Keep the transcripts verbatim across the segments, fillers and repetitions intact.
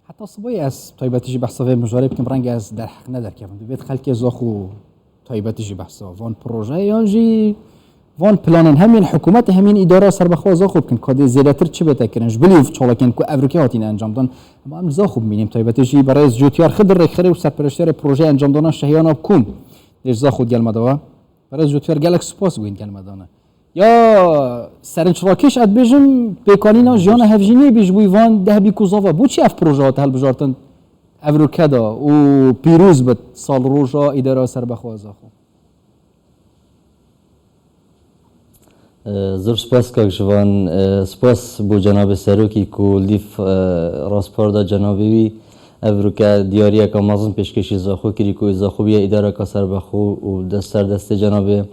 Heta sibayî ez taybetî jî behsa vê mijarê bikim, renge ez derheq nederkevim. Divêt xelkê Zaxo taybetî jî behsa van proje yan jî van planên hem yên hikûmetê hem yên îdara serbexwe Zaxo bikin. Ka dê zêdetir çi bête kirin? Ji bilî çalakên ku evrûkê hatîne encamdan. Ema em li Zaxo bimînîm, taybetî jî berêz Cotiyar Xidir, rêkxerê û serpereştiyarê projeyê encamdana Şehiyana Bikûm. Dê ji Zaxo digel me de we. Berêz Cotiyar, gelek spas ku hîn digel me de ne. Ya serinçrakêş, ez dibêjim, pêkanîna jiyana hevjîniyê bî ji bo van deh bîk û zava. Bo çi ev proje hate hilbijartin evrûke de û pîroz bit salroja îdara serbexwe Zaxo? Zor spas kak Jivan. Spas bo cenabê serokî ku li dîv rastpar da cenabê wî evrûke diyariyeka mezin pêşkêşî Zaxo kirî ku Zaxo bûye îdareka serbexwe û dest ser destê cenabê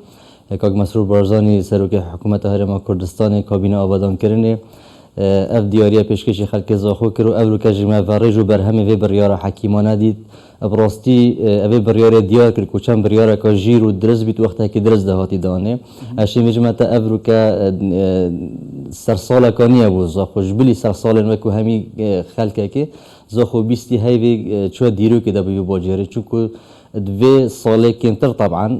kak Mesrûr Barzanî, serokê hikûmeta Herêma Kurdistanê, kabîna avadankirinê, ev diyariya pêşkêşî xelkê Zaxo kir û evrûke jî me verêj û berhemê vê biryara hekîmane dît. Bi rastî, ev ê biryarê diyar kir ku çend biryareka jîr û dirist bît, wextekî dirist de hatî danê. Ez şî mijime te evrûke sersaleka niye bo Zaxo. Ji bilî sersalên wekû hemî xelkekê Zaxo bîstî heyvê çûye dîrokê de bi vî bacêrê. Çunku di vê salê kêmtir teban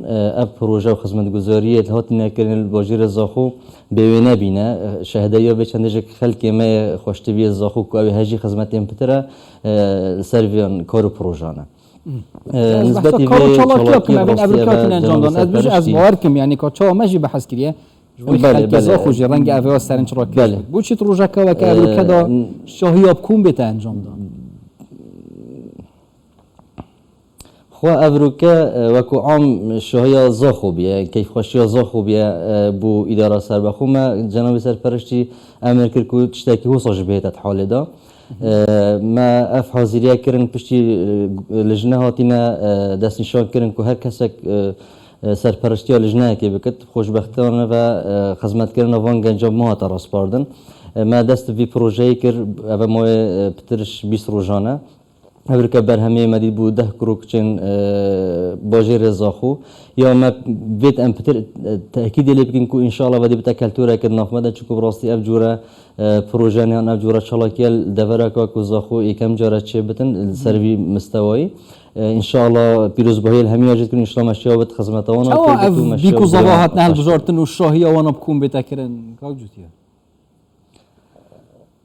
ev proje û xizmetguzariyê hatîne kirin li bajêrê Zaxo bê wê nebîne. Şehdeya vê çendê jî xelkê me yê xweştiviyê Zaxo ku ew ê hejî xizmetên pitir e, li ser vê kar û projan e. Ez behsa kar û çalakiya kim, evên evrûke hatîne encamdan. Ez bêjim, ez bawer kim, yanî ka çawa me jî behs kiriye. Ji bo xelkê Zaxo jî renge ev ê serinçrakêş bit. Bo çi tu rojeka weke evrûke da şahiya Bikûm bête encamdan? Xwe evrûke wekû am şahiya Zaxo bûye, keyfxweşiya Zaxo bûye bo îdara serbexwe. Me cenabê serpereştî emir kir ku tiştekî wisa jî bihête di halê de. Me ev haziriye kirin, piştî lijne hatîne destnîşan kirin ku her kesek serpereştiya lijneyekê bikit. Xweşbextiyane ve xizmetkirina van genca ma hate rastpardin. Me dest bi vî projeyê kir, eve mayê pitir ji bîst rojan e. Evrûke berhemê me dît bû deh kurok kiçên bajêrê Zaxo. Ya me vêt em pitir tekîdê lê bikin ku înşallah vedî bite keltoreke di nav me de, çunku bi rastî ev cure projen yan ev cure çalakiye li devereke ku Zaxo yêkem care çêbitin li ser vî mistewayî. Înşallah pîrozbahiyê li hemiya jî dikin, înşallah me şiya bit xizmeta wan. Çawa ev bîk û zava hatine hilbijartin û şahiya wana Bikûm bête kirin, kak Cutiya?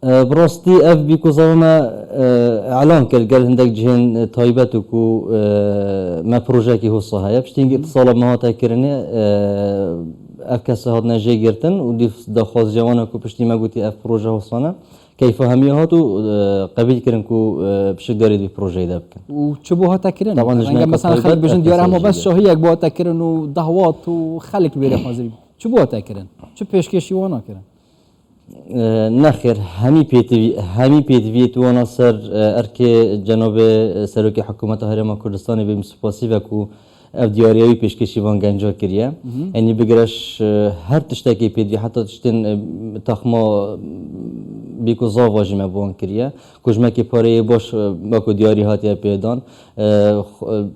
Bi rastî ev bîk û zava me elan kir gel hindek cihên taybet û ku me projeyekî hosa heye. Piştî hingê îtisala me hate kirinê, ev kese hatine jê girtin û dîv daxwaziya wan e ku piştî me gotî ev proje hosa ne. Keyfa hemiya hat û qebîl kirin ku pişikdarî di vî projeyê de bikin. Û çi bo hate kirin? Renge mesela xelk bêjin diyar hema bes şahiyek bo hate kirin û dehwat û xelk li vê rê hazir bî. Çi bo hate kirin? Çi pêşkêşî wana kirin? Nexêr, hemî pêtivî, hemî pêtiviyê tu wana ser erkê cenabê Serokê Hikûmeta Herêma Kurdistanê bê min spasî ve ku ev diyariya wî pêşkêşî van genca kiriye. Yanî bigire ji her tiştekê pêtivî, heta tiştên taxma bîk û zava jî me bi wan kiriye. Ku ji me kê pareyê baş weko diyarî hatiye pêdan.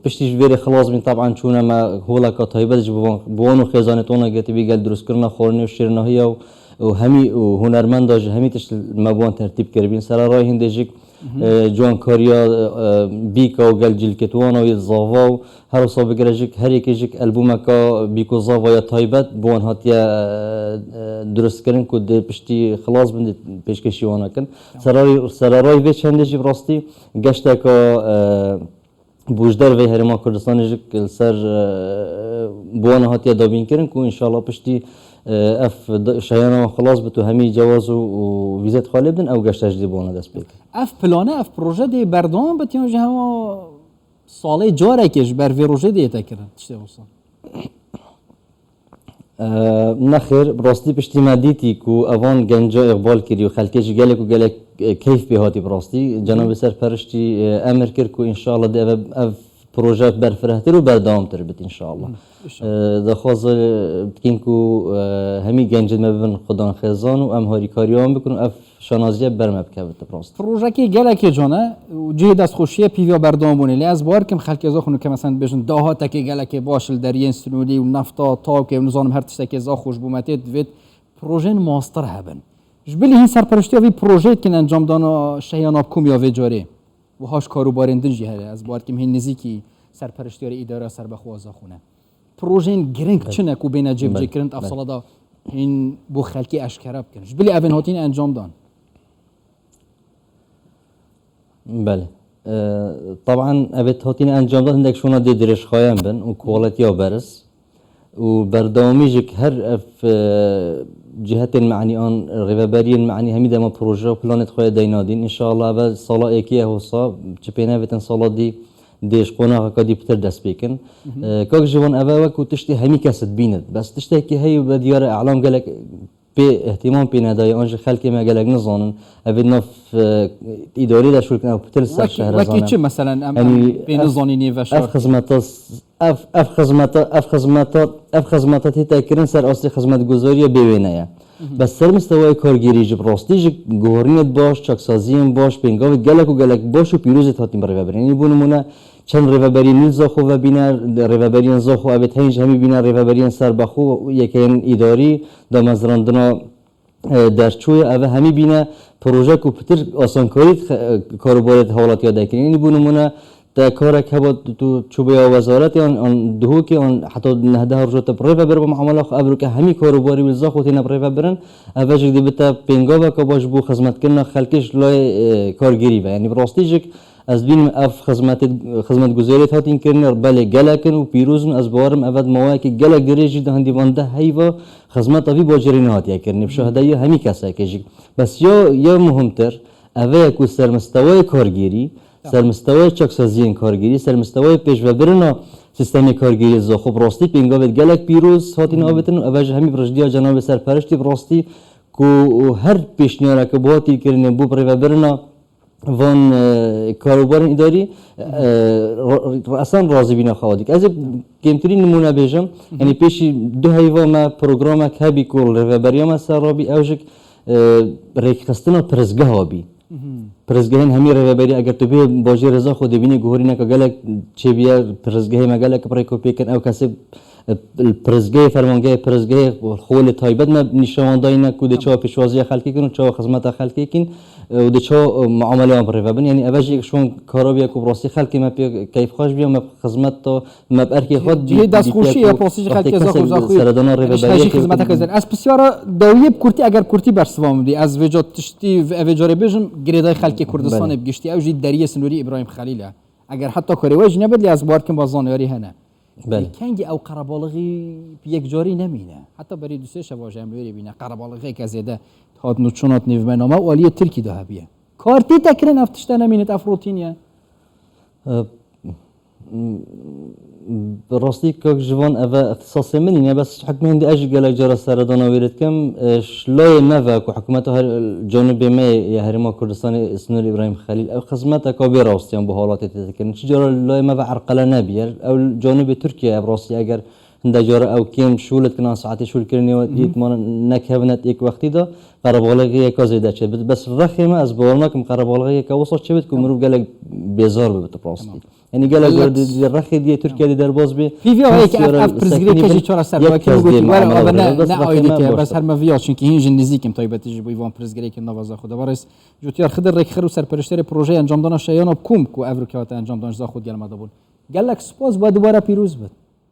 Piştî ji vê rê xilas bîn, teban çûne me holeka taybet jî bi wan, bi wan û xêzanê tona girtibî gel dirustkirina xwarinê û şêrinahiya û û hemî û hunermenda jî hemî tişt me bi wan tertîb kiribîn. Sererayê hindê jî e, ciwankariya e, bîka û gel cîlkêtwana û yê zava û her wisa bigire jî her yekê jî elbûmeka bîk û zava ya taybet bi wan hatiye e, e, durustkirin ku dê piştî xilas bin dê pêşkêşî wan nekin. Sererayê, sererayê vê çendê jî bi rastî geşteka e, Bû ji derveyî Herêma Kurdistanê jî li ser bi wan hatiye dabînkirin ku înşallah piştî ev şehiyana wan xilas bit û hemî cewaz û vîzet xwe lê bidin, ew geşte jî dê bi wan dest pê kin. Ev plane, ev proje dê berdewam bit yan jî hema salê carekê ji ber vê rojê dê yête kirin tiştê wisa? Nexêr, bi rastî piştî me dîtî ku evan genca îqbal kirî û xelkê jî gelek û gelek keyf pê hatî bi rastî. Cenabê Serperiştî emir kir ku înşallah dê ev, ev proje berfirehtir û berdewamtir bit înşallah. Daxwaz dikîn ku hemî gencên me bibin xudan xêzan û em harîkariya wan bikin û ev şanaziye ber me bikevite bi rastî. Projekê gelekê can e û cihê destxweşiyê pîviya berdewam bûnê. Lê ez bawer kim xelkê Zaxo nûke, mesela dibêjin dahatekê gelekê baş li deriyên sinûlî û nefta, tawkê û nizanim her tiştekê Zaxo ji bo me tê, divêt projeyên mastir hebin. Ji bilî hîn serperiştiya vî projeyê dikin encamdana şehiyana Bikûm ya vê carê. Wiha ji karobarên din jî heye. Ez bawer dikim hîn nizîkî serperiştiyarê îdara serbexwe Zaxo ne. Projeyên giring çi ne ku bêne cêbicêkirin, ev sala de hîn bo xelkê eşkere bikin. Ji bilî evên hatîne encamdan. Belê. E, Taban evê hatîne encamdan hindek şûna dê dirêjxayan bin û qualitiya beriz. Û berdewamî jî her ev, e, cihetên me'nî an rêveberiyên me'nî hemî dema proje û planê xwe yê deynadîn. Înşallah ev sala êkê ye hosa, çi pê nevêtin sala dî dê ji qonaxeka dî pitir dest pê kin. E, Kak Jivan, eve wek ku tiştê hemî kes dibînit. Bes tiştekî heye û be diyar e, elam gelek pê ihtimam pê nedaye, an jî xelkê me gelek nizanin. Ev ê nav, e, îdarî de şûl kin, ev pitir li ser şehre zane. Wekî çi meselen em, em pê nizanînê veşartî? Ev xizmeta, ev, ev xizmeta, ev xizmeta, ev xizmeta tête kirin ser astê xizmetguzariya bê wêne ye. Bes ser mistewayê kargêrî jî bi rastî jî guhorînet baş, çaksaziyên baş, pêngavê gelek û gelek baş û pîrozê hatîn birêvebirin. Yanî bo nimûne çend rêveberiyên nû li Zaxo ve bîne, rêveberiyên Zaxo evê heyîn ji hemî bîne, rêveberiyên serbexwe û yekeyên îdarî, damezrandina, e, derçûyê, eve hemî bîne proje ku pitir asankarî, e, karobarê di hewlatiya de kirin. Yanî bo nimûne te karek heba tu, tu çûbûya wezaretê an, an Duhokê an heta nehdeh roja te bi rê ve biriba muamela xwe, evroke hemî karobarê wî li Zaxo têne bi rê ve birin. Eve jî dê bite pêngaveke baş bo xizmetkirina xelkê ji layê, e, kargêrî ve. Yanî bi rastî jî ez dibînim ev xizmetê, xizmetguzariyê hatîn kirinê belê gelek in û pîroz in. Ez bawerim eve di maweyekî gelek dirêj jî di hindî van deh heyva xizmeta vî bacêrê nehatiye kirinê. Bi şahideyiya hemî kesekê jî. Bes ya, ya muhimtir, eve ye ku ser mistewayê kargêrî, ser mistewayê çaksaziyên kargêrî, ser mistewayê pêşvebirina sîstemê kargêrî Zaxo bi rastî pêngavê gelek pîroz hatîne avêtin û eve ji hemî bi rijdiya cenabê serperiştî bi rastî ku her pêşniyareke bi hatî kirinê bo birêvebirina van, e, karobarên îdarî, e, re-, re'sen razîbîna xwe dike. Ez ê kêmtirî nimûne bêjim. Yanî pêşî du heyva me programek hebî ku li rêveberiya me ser rabî, ew jî, e, rêkxistina pirsgeha bî. Pirsgehên hemî rêveberî, eger tu bê bajêrê Zaxo dibînî guhorîneke gelek çêbûye, pirsgehê me gelek bi rêk û pêk in, ew kesê, e, pirsgehê, fermangehê pirsgehê xolê taybet me nîşan wan dayîne ku dê çawa pêşwaziya xelkê kin û çawa xizmeta xelkê kin, e, û dê çawa, e, muameleyan bi rê ve bin. Yanî eve jî yek ji wan kara bûye ku bi rastî xelkê me pê keyfxweş bûye, me bi xizmeta, me bi erkê xwe dî-, cihê destxweşî dîtiye ye, ku rastî jî wextê xelkê kesek Zaxo Zaxo seredana rêveberiya kê. Jî xizmeteke zer. Ez pisyara dawiyê bi kurtî, eger kurtî bersiva min bidî, ez vêca tiştî, evê carê bêjim, girêdayî xelkê Kurdistanê bi giştî, ew jî deriyê sinorî Îbrahîm Xelîl e. Eger heta karê we jî nebidlî, ez bawer dikim va zanyarî hene. Belê. Kengî ew qerebalixî bi yekcarî nemîne. Heta berî du sê şeva jî em li wêrê bîne. Qerebalixeke zêde hat nûçûn hat nêvbena me û aliyê Tirkî de hebûye. Kartî te kirin ev tişte nemînit, ev rotîn ye. E, m, bi rastî kak Jivan eve îxtisasê min nîne, bes hikmê hindî ez jî gelek cara seredana wêrê dikim. E, ji layê me ve ku hikûmeta her, canibê me yê Herêma Kurdistanê, Sinûr Îbrahîm Xelîl, ev xizmeteka bê rastiyan bo halatê tê dikirin. Çi cara li layê me ve erqele nebûye. Ew canibê Tirkiye ev rastî eger hinde cara ew kêm şûl dikin an saetê şûlkirinê wê yê dima nekevine êk wextî de qerebalixiyeke zêde çêbit. Bes rexê me ez bawer nakim qerebalixiyeke wisa çêbit ku mirov gelek bêzar bibit bi rastî. Yanî gelek cara di, di rexê diyê Tirkiye de derbas bê. Pîviya heye ki ev, ev pirsgirêke jî çara ser wekî min gotî were ave ne, ne aydî te, bes her me viya çunkî hîn jî nizîk im taybetî ji bo van pirsgirêkên nava Zaxo de. Barês Cotiyar Xidir, rêkxir û serperişterê projeya encamdana şeyana kom ku ev rûkewata encamdan ji Zaxo gelma de bûn. Gelek spas, we dubare pîroz bit.